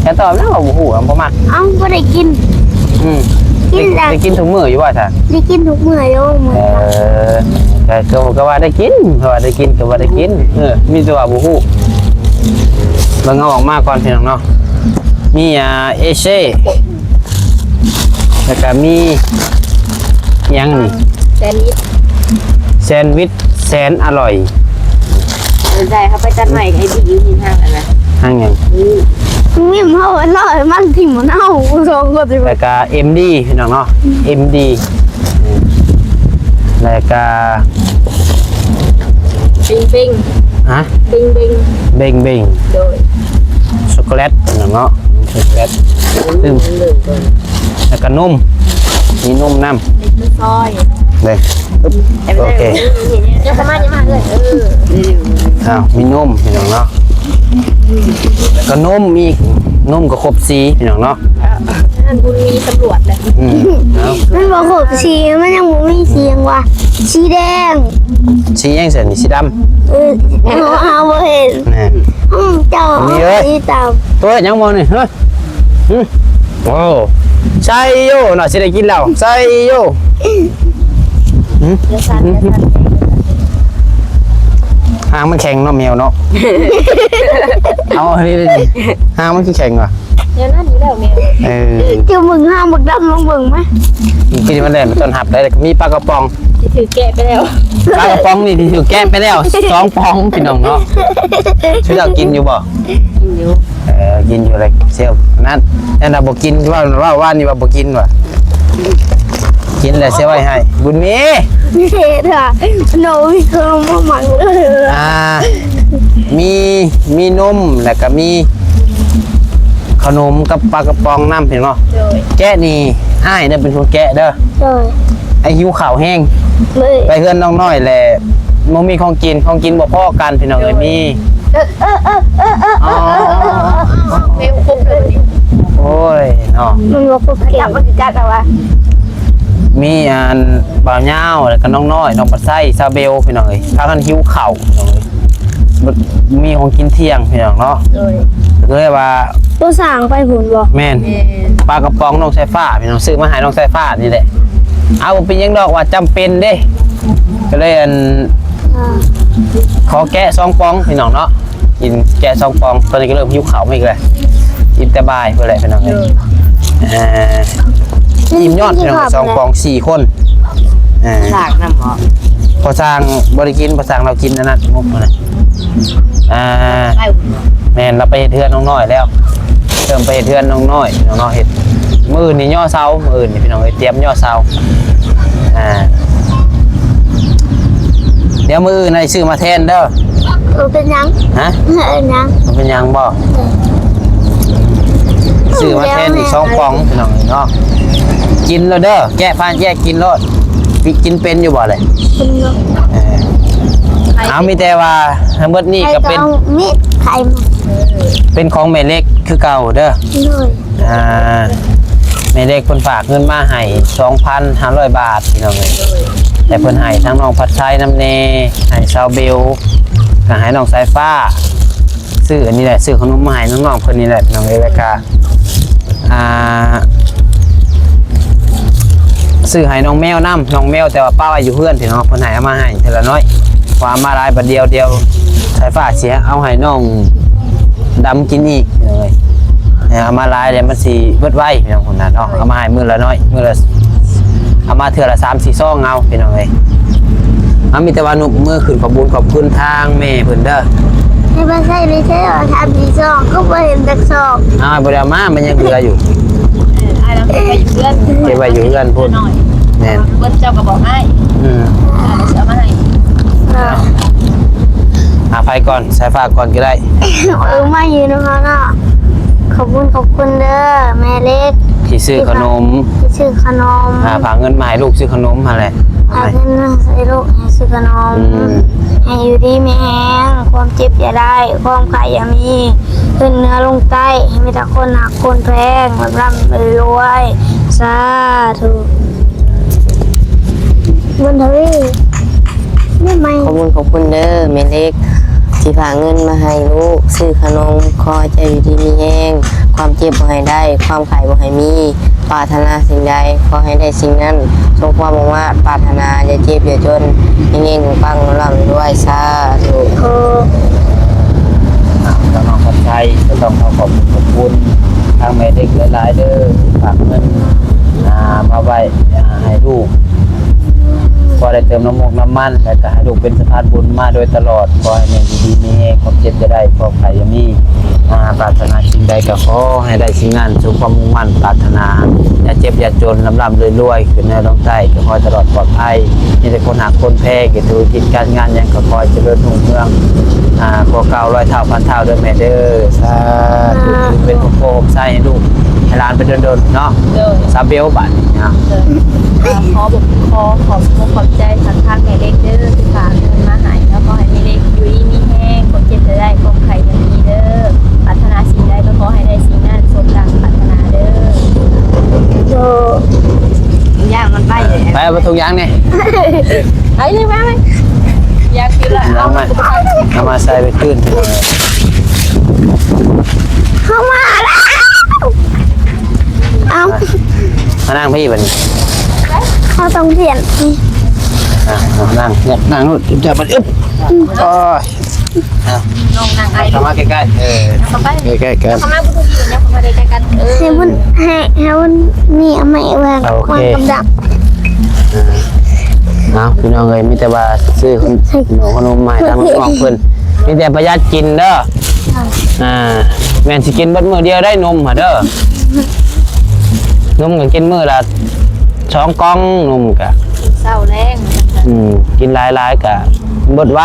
จะตอบแล้วว่าบ่ฮู้ บ่มัก เอ้า บ่ได้กิน อืม กินแล้ว ได้กินทุกมื้ออยู่บ่ซะ ได้กินทุกมื้ออยู่มื้อ เออ ก็ ก็ ก็ว่าได้กิน ก็ว่าได้กิน ก็ว่าได้กิน เออ มีแต่ว่าบ่ฮู้ เบิ่งเอาออกมาก่อนพี่น้องเนาะ มี อ่า เอเช่ แล้วก็มีหยังนี่ แซนด์วิช แซนด์วิชแสนอร่อย ได้ เขาไปตัดใหม่ไอ้บีอยู่ที่ห้างอันนั้น ห้างหยัง อืม มีเฮาอร่อย มันถิ่มมันเอา สองคนสิ แล้วก็ เอ็มดี พี่น้องเนาะ เอ็มดี แล้วก็ เบงเบง ฮะ เบงเบง เบงเบง โดย ช็อกโกแลต พี่น้องเนาะ ช็อกโกแลต อืม แล้วก็นม มีนมนำ เล็กน้อย เด้ โอเค เดี๋ยวประมาณนี้มาเลย เออ อ้าว มีนมพี่น้องเนาะ แล้วก็นมอีก นมก็ครบสีพี่น้องเนาะ นั่นบุญมีตำรวจแหละ อืม เอา มันบ่ครบสี มันยังบ่มีสีหยังวะ สีแดง สีหยังซั่นนี่ สีดำ เออ เอา เอาบ่เห็น นะ อืม เจ้า มีเอ้ย สีดำ ตัวหยังบ่นี่ ฮะ อืม โอ้ ไซโยเนาะ สิได้กินแล้ว ไซโย อืม หางมันแข็งเนาะแมวเนาะ เอาอันนี้เลยดิ หางมันคือแข็งว่ะ แนวนั้นอยู่แล้วแมว เออ เจ้ามึงห้ามบักดำลองเบิ่งไหม กินมันแดดมันต้นหับได้ มีปลากระป๋อง ที่ถือแกะไปแล้ว ปลากระป๋องนี่ที่ถือแกะไปแล้ว สองป๋องพี่น้องเนาะ ชื่อเจ้ากินอยู่บ่ กินอยู่ เออ กินอยู่เลยเซลนั่น นั่นน่ะบ่กิน ว่า ว่า ว่านี่ว่าบ่กินว่ะ กินแหละเซลไว้ให้ บุญมี พิเศษค่ะ โนวิเคราะห์มาหมั่งเลย อ่า มี มีนม แล้วก็มี ขนมกับปลากระป๋องนำ เห็นบ่ โดย แกะนี่ อ้ายเด้อเป็นคนแกะเด้อ โดย ไอ้หิวข้าวแฮง เลย ไปเฮือนน้องน้อยแหละ บ่มีของกิน ของกินบ่พอกันพี่น้องเอ้ย มี เออ เออ เออ เออ เออ อ๋อ เมลครบเลยนี่ โอ้ย เนาะ มันบ่ครบเกม จับมันคือจัดเอาวะ มีอันบ่าวยาว แล้วก็น้องน้อย น้องปัดไส้ ซาวเบล พี่น้องเอ้ย พากันหิวข้าวพี่น้องเอ้ย บ่มีของกินเที่ยงพี่น้องเนาะ โดย ก็เลยว่า ตัวสร้างไปพุ้นบ่ แม่น แม่น ปลากระป๋องน้องสายฟ้าพี่น้อง ซื้อมาให้น้องสายฟ้านี่แหละ เอา บ่เป็นหยังดอกว่าจำเป็นเด้ ก็เลยอัน อ่า ขอแกะสองป๋องพี่น้องเนาะ กินแกะสองป๋อง ตอนนี้ก็เริ่มหิวข้าวมาอีกแล้ว กินแต่บ่ายพุ้นแหละพี่น้องเอ้ย เออ เอ่อ อิ่มยอดพี่น้อง สองป๋องสี่คน เอ่อ สร้างนำบ่ พอสร้างบ่ได้กิน พอสร้างเรากินอันนั้น งบนะ อ่า ไป แม่น เราไปเฮ็ดเฮือนน้องน้อยแล้ว เริ่มไปเฮ็ดเฮือนน้องน้อย น้องน้อยเฮ็ด มื้ออื่นนี่ย่อเสา มื้ออื่นนี่พี่น้องเอ้ย เตรียมย่อเสา อ่า เดี๋ยวมื้ออื่นให้ซื้อมาแทนเด้อ เออ เป็นหยัง ฮะ เออ หยัง มันเป็นหยังบ่ ซื้อมาแทนอีกสองป๋องพี่น้องเนาะ กินแล้วเด้อ แกะผ่านแยกกินโลด กินเป็นอยู่บ่เลย เป็นอยู่ เออ เอา มีแต่ว่าทั้งหมดนี่ก็เป็น ใครเอามีดไขมัน เป็นของแม่เล็กคือเก่าเด้อ โดย อ่า แม่เล็กเพิ่นฝากเงินมาให้ สองพันห้าร้อย บาทพี่น้องเอ้ย แต่เพิ่นให้ทั้งน้องพัดไซน้ำแน่ ให้ซาวเบล ก็ให้น้องสายฟ้า ซื้ออันนี้แหละ ซื้อขนมมาให้น้องๆเพิ่นนี่แหละพี่น้องเอ้ย แล้วก็ อ่า ซื้อให้น้องแมวนำ น้องแมวแต่ว่าป้าไว้อยู่เฮือนพี่น้อง เพิ่นให้เอามาให้เทื่อละน้อย ว่าเอามาหลายบัดเดียว เดี๋ยวสายฟ้าสิเอาให้น้องดำกินอีกพี่น้องเอ้ย เอามาหลายเดี๋ยวมันสิเบิดไวพี่น้องคนนั้นเนาะ เอามาให้มื้อละน้อย มื้อละ เอามาเทื่อละสามสี่ซองเอาพี่น้องเอ้ย เอา มีแต่ว่านกมือขึ้นขอบบุญขอบคุณทางแม่เพิ่นเด้อ ให้มาใส่ในเทื่อสามสี่ซอง ก็บ่เห็นจักซอง เอา บ่ได้เอามา มันยังเหลืออยู่ เออ อ้ายเราเก็บไว้อยู่เฮือน เก็บไว้อยู่เฮือนพุ้น น้อย แม่น เพิ่นเจ้าก็บอกให้ อืม อ่า เดี๋ยวสิเอามาให้ อ่า อ่ะ ไปก่อน สายฟ้าก่อนก็ได้ เออ มาอยู่นำเนาะ ขอบคุณ ขอบคุณเด้อ แม่เล็ก ที่ซื้อขนม ที่ซื้อขนม อ่า ฝากเงินมาให้ลูกซื้อขนมหั่นแหละ ฝากเงินมาให้ลูกให้ซื้อขนม อืม ให้อยู่ดีมีแฮง ความเจ็บอย่าได้ ความไข้อย่ามี ขึ้นเหนือลงใต้ ให้มีแต่คนฮักคนแพง ร่ำๆรวยๆ สาธุ บุญทวี นี่ไหม ขอบคุณ ขอบคุณเด้อ แม่เล็ก ที่ฝากเงินมาให้ลูกซื้อขนม ขอให้เจ้าอยู่ดีมีแฮง ความเจ็บบ่ให้ได้ ความไข้บ่ให้มี ปรารถนาสิ่งใดขอให้ได้สิ่งนั้น สมความมุ่งมาดปรารถนา อย่าเจ็บอย่าจน เฮงๆ ปังๆ ร่ำรวย สาธุ อ่า ก็น้องขอบใจ ก็ต้องขอขอบคุณ ขอบคุณทางแม่เล็กหลายๆ เด้อ ฝากเงิน อ่า มาไว้ อ่า ให้ลูก พอได้เติมน้ำมกน้ำมัน แล้วก็ให้ลูกเป็นสะพานบุญมาโดยตลอด ขอให้แม่อยู่ดีมีแฮง ความเจ็บอย่าได้ ความไข้อย่ามี อ่า ปรารถนาสิ่งใดก็ขอให้ได้สิ่งนั้น สมความมุ่งมั่นปรารถนา อย่าเจ็บอย่าจน ร่ำๆ รวยๆ ขึ้นเหนือลงใต้ ก็ขอให้ตลอดปลอดภัย มีแต่คนฮักคนแพง เฮ็ดธุรกิจการงานหยังก็ขอให้เจริญรุ่งเรือง อ่า กว่าเก่าร้อยเท่าพันเท่าเด้อแม่เด้อ สาธุ เป็นโพธิ์โพธิ์ไส้ให้ลูกให้หลานไปโดนๆ เนาะ โดย สาเบลบาดนี้เนาะ โดย อ่า ขอบอก ขอขอบคุณขอบใจทางทางแม่เล็กเด้อ ที่ฝากเงินมาให้ แล้วขอให้แม่เล็กอยู่ดีมีแฮง ความเจ็บอย่าได้ ความไข้อย่ามีเด้อ ปรารถนาสิ่งใดก็ขอให้ได้สิ่งนั้น สมดังปรารถนาเด้อ โดย ย่างมันไปเลย ไปเอาไปถุงยางนี่ ไปเลย มาไหม อยากกินละ เอามา เอามาใส่ไปขึ้น เข้ามาแล้ว เอา มานั่งพี่บัดนี้ เขาต้องเปลี่ยน อ่ะ นั่ง นั่งนู่น จับมัน อึ๊บ โอ้ย เอา น้องนั่งไอ้ เข้ามาใกล้ๆ เออ เข้าไป ใกล้ๆ กัน เข้ามาพูดดีนะ เข้ามาใกล้ๆ กัน เออ ให้มัน ให้ ให้มันมีเอาไม้วาง โอเค วางกับดัก เอาพี่น้องเอ้ย มีแต่ว่าซื้อขนม ขนมมาให้ทางน้องเพิ่น มีแต่ประหยัดกินเด้อ อ่า แม่นสิกินเบิดมื้อเดียวได้นมหะเด้อ นมก็กินมื้อละสองกล่อง นมก็ เช้าแลง อืม กินหลายๆ ก็เบิดไว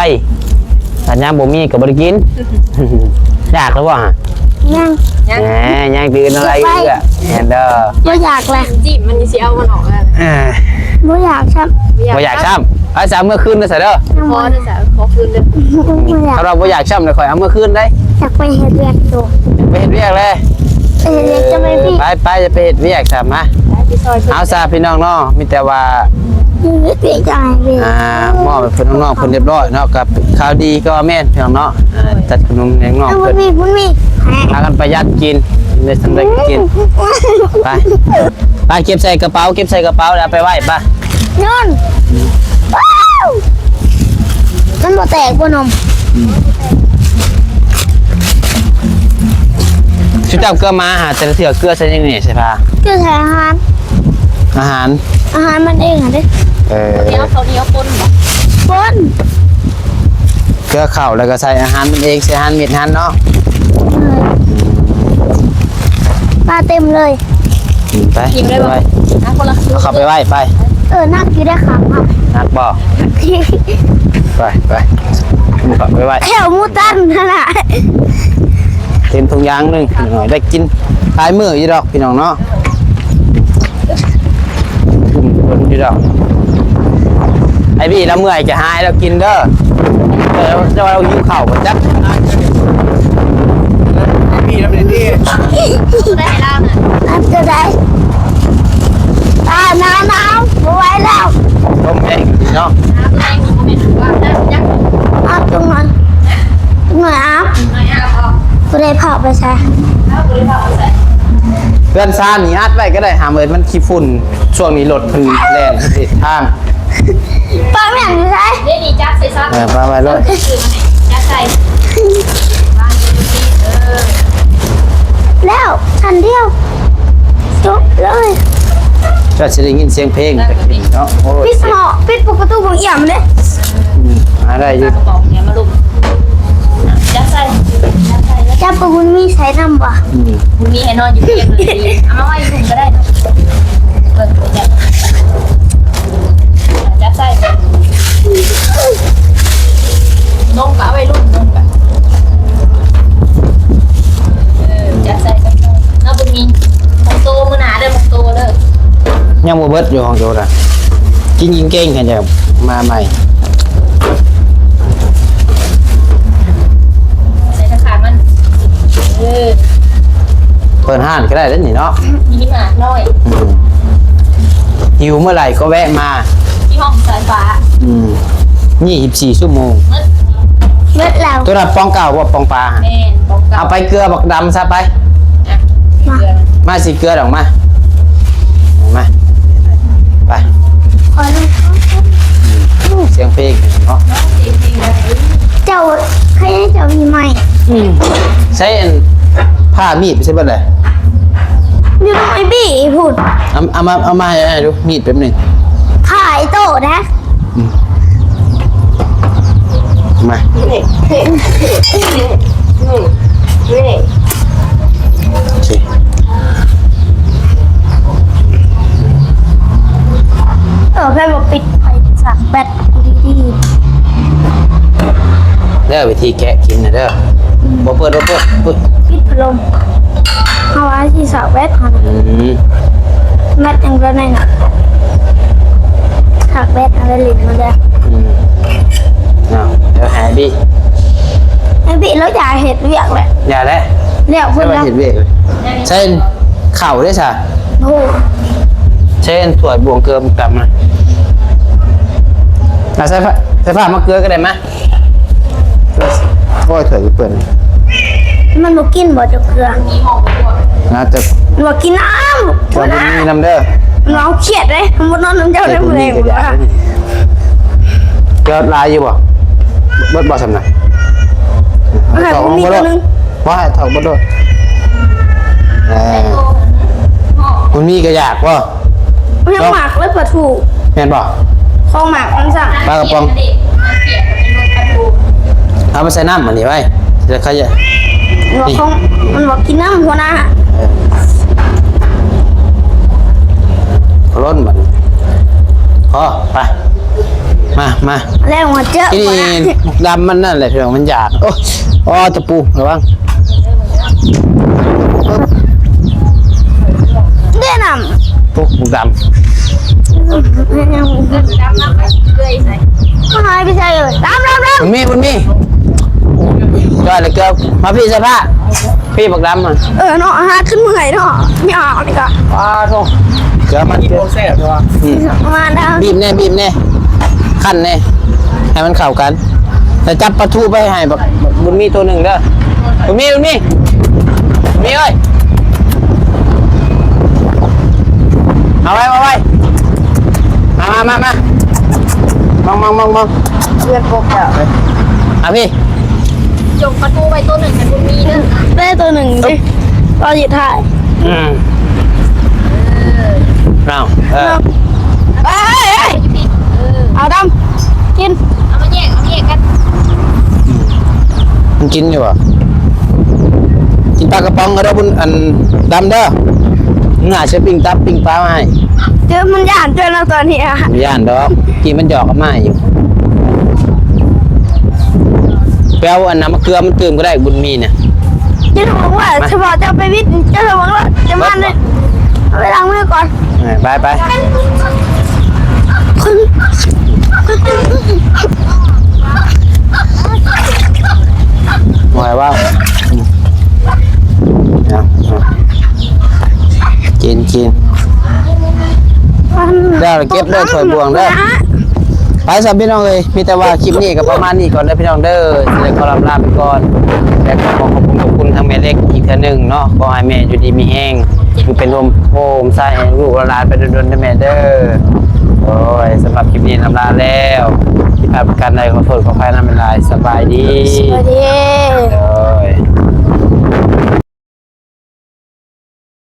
ถ้ายามบ่มีก็บ่ได้กิน อยากหรือบ่ฮะ ยัง ยัง แหม ยังตื่นอะไรอีกอะ แอนเดอร์ บ่อยากแหละ จีบมันสิเอามันออกแล้ว อ่า บ่อยากซ้ำ บ่อยากซ้ำ เอาสามมื้อคืนนะซะเด้อ ยัง พอ บ่ นะจ๊ะ ขอคืนเด้อ บ่อยาก ถ้าเราบ่อยากซ้ำเลย ข่อยเอามื้อคืนได้ อยากไปเฮ็ดเวียกอยู่ ไปเฮ็ดเวียกเลย เออ จะไปพี่ ไปไปจะไปเฮ็ดเวียกซะมา ไปซอยเพิ่น เอาซะพี่น้องเนาะ มีแต่ว่า เฮ็ดเวียกจังไงพี่ อ่า มอบให้เพิ่นน้องๆ เพิ่นเรียบร้อยเนาะ กับข่าวดีก็แม่นพี่น้องเนาะ อ่า จัดขนมแจกน้อง เอา เพิ่น บุญมี บุญมี พากันประหยัดกิน ได้สำเร็จกิน ไป ไปเก็บใส่กระเป๋า เก็บใส่กระเป๋าแล้วเอาไปไว้ไป นอน ว้าว มันบ่แตกบ่นม ชุดจับเกลือมาหาแต่ละเทื่อเกลือใส่ยังไงใส่ผ้า เกลือใส่อาหาร อาหาร อาหารมันเองอะเด้ เออ เดี๋ยวเขาวเหนียวปนบ่ ปน เกลือข้าวแล้วก็ใส่อาหารมันเอง ใส่อาหารเม็ดอาหารเนาะ เออ ปลาเต็มเลย อืม ไป กินได้บ่ ไป อ่ะ คนละครึ่ง เอาเข้าไปไว้ไป เออ นักอยู่ได้ครับ นักบ่ ไปไป เอาเข้าไปไว้ แถวหมูตันนั่นน่ะ เต็มถุงยางหนึ่ง ได้กินหลายมื้ออยู่ดอกพี่น้องเนาะ อืม เบิ่งอยู่ดอก ไอ้บี้ละเมื่อยจะหายแล้วกินเด้อ เออ จะว่าเราหิวข้าวบ่จัก มีแล้วเป็นที่ ได้ลาบน่ะ อันจะได้ อ่า หนาว หนาว บ่ไหวแล้ว ลมแห้งดีเนาะ น้ำแรงนี่ก็เป็นว่าน้ำยักษ์ เอาตรงนั้น หน่อยเอา น้ำเอา บ่ได้เผาไปใส่ เอาบ่ได้เผาไปใส่ เพื่อนซ่านนี่อัดไว้ก็ได้ หามเอิ้นมันขี้ฝุ่น ช่วงนี้รถเพิ่นแล่นเฮ็ดทาง ปลาแม่นอยู่ไส เดี๋ยวนี้จับใส่ซะ เออ ปลาไว้เลย จับใส่ วางอยู่ตรงนี้ เออ แล้ว อันเดียว จบเลย ก็สิได้ยินเสียงเพลงแต่กี้เนาะ โอ้ย ปิดหอ ปิดประตูบังเอี่ยมเด้ อืม หาได้อยู่ ปลากระป๋องเนี่ยมาลูก จับใส่ จับใส่ จับกับบุญมีใส่นำบ่ อืม บุญมีให้นอนอยู่เตียงเลย เอามาไว้อยู่ก็ได้เนาะ เออ จับ จับใส่ นมก็เอาไว้ลูก นมก็ เออ จับใส่ จับใส่ เอาบุญมี ของโตมื้อหน้าเด้อ ของโตเด้อ ยังบ่เบิดอยู่ของโตน่ะ กินกินเก่งแค่จะมาใหม่ ใส่ตะขาบมัน เออ เปิดห้านก็ได้เด้อนี่เนาะ มีหมาน้อย อืม หิวเมื่อไหร่ก็แวะมา ที่ห้องสายฟ้า อืม ยี่สิบสี่ชั่วโมง เบิด เบิดแล้ว ตัวนั้นปองเก่าบ่ปองปลา แม่น ปองเก่า เอาไปเกลือบักดำซะไป อ่ะ มา เกลือ มาสิเกลือดอกมา อืม ใช้อันผ้ามีดไปใช่เบิดเลย อยู่ตรงไอ้บี้พูด เอาเอามาเอามาให้อ้ายดู มีดแป๊บหนึ่ง ผ้าไอ้โต้นะ อืม มา นี่ นี่ นี่ นี่ โอเค เออ แค่บอกปิดไฟสักแบตดีๆ เด้อ วิธีแกะกินนะเด้อ บ่เปิด บ่เปิด เปิด ปิดพัดลม เอาไว้ที่สักแบตค่ะ อืม แบตยังก็ได้นะ สักแบตอะไรหลินมาเลย อืม เอา เดี๋ยวหาบี้ ไอ้บี้แล้วอย่าเห็ดเวียกแหละ อย่าแล้ว เรียกเพื่อนแล้ว เห็ดเวียก ใช่ เข่าด้วยสะ โอ้โห ใช้ถ้วยบวงเกลือมากำนะ อ่ะ ใส่ผ้า ใส่ผ้ามาเกลือก็ได้มะ โอ้ย ถ้วยเปื่อน มันบ่กินบ่เจ้าเกลือ น่าจะ บ่กินน้ำ เกลือมันมีน้ำเด้อ น้องเครียดเลย มันบ่นอนน้ำเจ้าได้มื้อใด เกลือมันมีกระดาษ เกลือหลายอยู่บ่ เบิดบ่สำนัก เอาให้ ถอด ผมมี มา ตัวหนึ่ง ว่าให้ถอดมาด้วย เออ มันมีกระยากบ่ เรียกหมากเลยปลาทู แม่นบ่ ของหมากมันสั่ง ปลากระป๋อง เอาไปใส่น้ำอันนี้ไว้ เดี๋ยวเขาจะ มันบอก นี่ ของ มันบอกกินน้ำหัวหน้า เออ ล้นมัน พอ ไป มา มา แล้วมาเจอ ที่นี่ หัวหน้า ดำมันนั่นแหละพี่น้อง มันอยาก โอ้ อ๋อ ตะปู ระวัง เวียดนาม พวกดำ หายไปใส่เลยดำดำดำ มันมี มันมี ก็เลยเกือบมาพี่เสื้อผ้า พี่บักดำอ่ะ เออเนาะ หาขึ้นเมื่อยเนาะ ไม่เอาเลยก็ ว้าโธ่ เกือบมัน กินของแซ่บใช่ปะ อืม มาดำ บีบแน่ บีบแน่ ขั้นแน่ ให้มันเข้ากัน แต่จับปลาทูไปให้บัก บักบุญมีตัวหนึ่งเด้อ บุญมี บุญมี บุญมีเอ้ย เอาไว้ เอาไว้ มา มา มา มา มอง มอง มอง มอง เพื่อนพวกเรา อ่ะพี่ จงปลาทูไว้ตัวหนึ่งกับบุญมีเด้อ ได้ตัวหนึ่งดิ รอหยิบถ่าย อืม เอา เออ เอ้ยเอ้ยเอ้ย เอาดำ กิน เอามาแยก เอามาแยกกัน มันกินอยู่บ่ กินปลากระป๋องก็ได้บุญ อันดำเด้อ น่าจะปิ้งตับปิ้งปลามาให้ เจอมันย่านเจอแล้วตอนนี้อะ มันย่านดอก กินมันหยอกกับมาอยู่ ไปเอาอันน้ำมะเกลือมันตื่มก็ได้บุญมีเนี่ย จะบอกว่า มา เฉพาะจะไปวิทย์ จะบอกว่าจะมาเลย เอาไปล้างมือก่อน เออ ไป ไป ไหวว่า อืม เอา เอา กิน กิน เด้อ เก็บเด้อ ถ้วยบวงเด้อ ไปซะพี่น้องเอ้ย มีแต่ว่าคลิปนี้ก็ประมาณนี้ก่อนเด้อพี่น้องเด้อ สิได้ขอลำลาไปก่อน และก็ขอขอบคุณ ขอบคุณทางแม่เล็กอีกเทื่อหนึ่งเนาะ ขอให้แม่อยู่ดีมีแฮง อยู่เป็นร่มโพร่มไทรให้ลูกหลานไปโดนๆเด้อแม่เด้อ โอ้ย สำหรับคลิปนี้ลำลาแล้ว ผิดพลาดประการใดขอโทษขออภัยนำหลายๆ สบายดี สวัสดี